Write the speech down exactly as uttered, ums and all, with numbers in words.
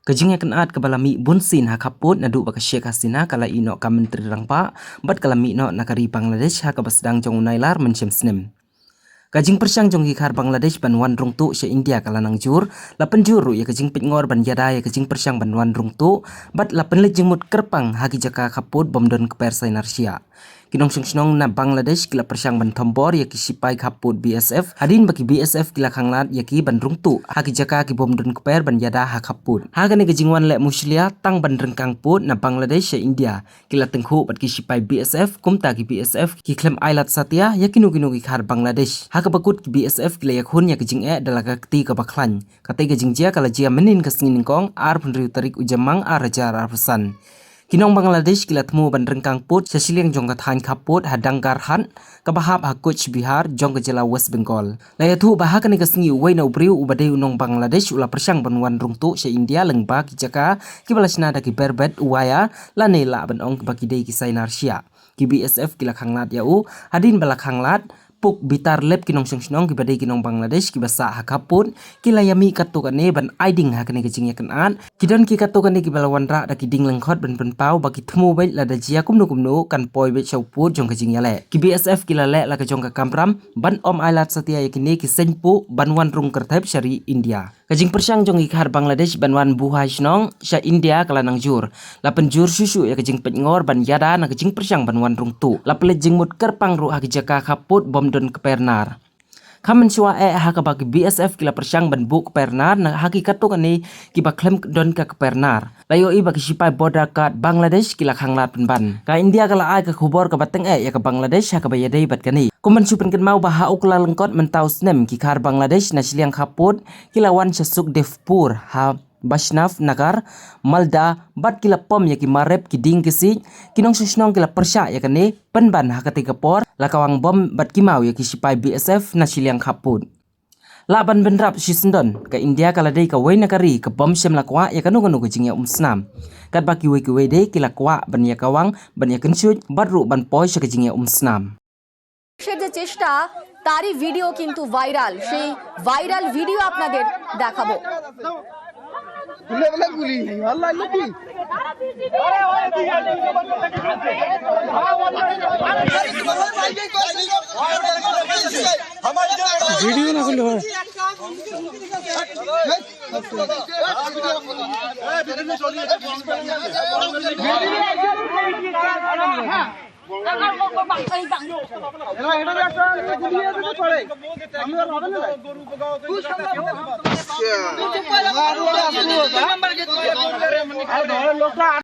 Ka jingïakynad kaba la mih bun sien ha khappud naduh ba ka Sheikh Hasina ka la ïehnoh kam Myntri Rangbah bad ka la mih noh na ka ri Bangladesh ha kaba sdang jong u Nailar mynshem snem. Ka jingpyrshang jong ki khar Bangladesh ban wan rung tuh sha India ka la nang jur, la pynjur ruh ïa ka jingpeit ngor ban ïada ïa ka jingpyrshang ban wan rung tuh, bad la pynleit jingmut kyrpang ha ki jaka khappud bym don kper sainar shiah. Ki nongshong shnong na Bangladesh ki la pyrshang ban thombor ïa ki sipai khappud B S F, hadien ba ki B S F ki la khanglad ïa ki ban rung tuh ha ki jaka ki bym don kper ban ïada ha khappud. Ha kane ka jingwan leh mushlia tang ban ryngkang pud na Bangladesh sha India, ki la tyngkhuh bad ki sipai B S F, kumta ki B S F ki khlem ai lad satia ïa kino kino ki khar Bangladesh. Ha kaba kut ki B S F ki la ïakhun ïa ka jingeh da la ka kti kaba khlaiñ. Katei ka jingjia ka la jia mynhynnin ka sngi nyngkong arphew hynriew tarik u Jymmang ar hajar arphew san. Ki nong Bangladesh ki la thmu ban ryngkang pud sha shiliang jong ka thaiñ khappud ha Dangarhat, kaba hap ha Cooch Behar jong ka jylla West Bengal. La ïathuh ba ha kane ka sngi uwei na u briew uba dei u nong Bangladesh u la pyrshang ban wan rung tuh sha India lyngba ki jaka kiba la shna da ki berbet wire lane lah ban ong ba ki dei ki sainar shiah. Ki B S F ki la khanglad ïa u, hadien ba la khanglad, puk bitar lep ki nongshong shnong kiba dei ki nong Bangladesh kiba sah ha khappud, ki la ïa mih katto katne ban ai ding ha kane ka jingïakynad. Ki don ki katto katne kiba la wanrah da ki dieng lyngkhot ban pynpaw ba ki thmu beit lada jia kumno kumno kan poi beit sha u pud jong ka jingïaleh. Ki B S F ki la leh la ka jong ka kamram ban ym ai lad satia ïa kine ki seng puh ban wan rung kyrthep sha ri India. Ka jingpyrshang jong ki khar Bangladesh ban wan buh hai shnong sha India ka la nang jur. La pynjur shuh shuh ïa ka jingpeit ngor ban ïada na ka jingpyrshang ban wan rung tuh. La pynleit jingmut kyrpang ruh ha ki jaka khappud bym don kper nar. Kham mynshuwa eh ha kaba ki B S F ki la pyrshang ban buh kper nar na ha ki katto katne kiba khlem don ka kper nar. La ïohi ba ki sipai border guard Bangladesh ki la khanglad pynban. Ka India ka la ai ka khubor kaba tyngeh ïa ka Bangladesh ha kaba ïadei bad kane. Kum ban shu pynkynmaw ba ha u Kyllalyngkot mynta u snem ki khar Bangladesh na shiliang khappud ki la wan sha Sukhdevpur ha Vaishnav Nagar, Malda, bad ki la pom ïa ki marep ki dieng ki siej, ki nongshong shnong ki la pyrshah ïa kane, pynban ha katei ka por, la kawang bom bad ki maw ïa ki sipai B S F na shiliang khappud. Lah ban bynrap shisyndon, ka India ka la dei kawei na ka ri ka bym shym la kwah ïa kano kano ka jingïaumsnam. Katba kiwei kiwei de ki la kwah ban ïa kawang, ban ïa kynshuid, bad ruh ban poi sha ka jingïaumsnam. সে যে চেষ্টা, তারই ভিডিও কিন্তু ভাইরাল। সেই ভাইরাল ভিডিও আপনাদের দেখাবো। ভিডিও না করলে হয়।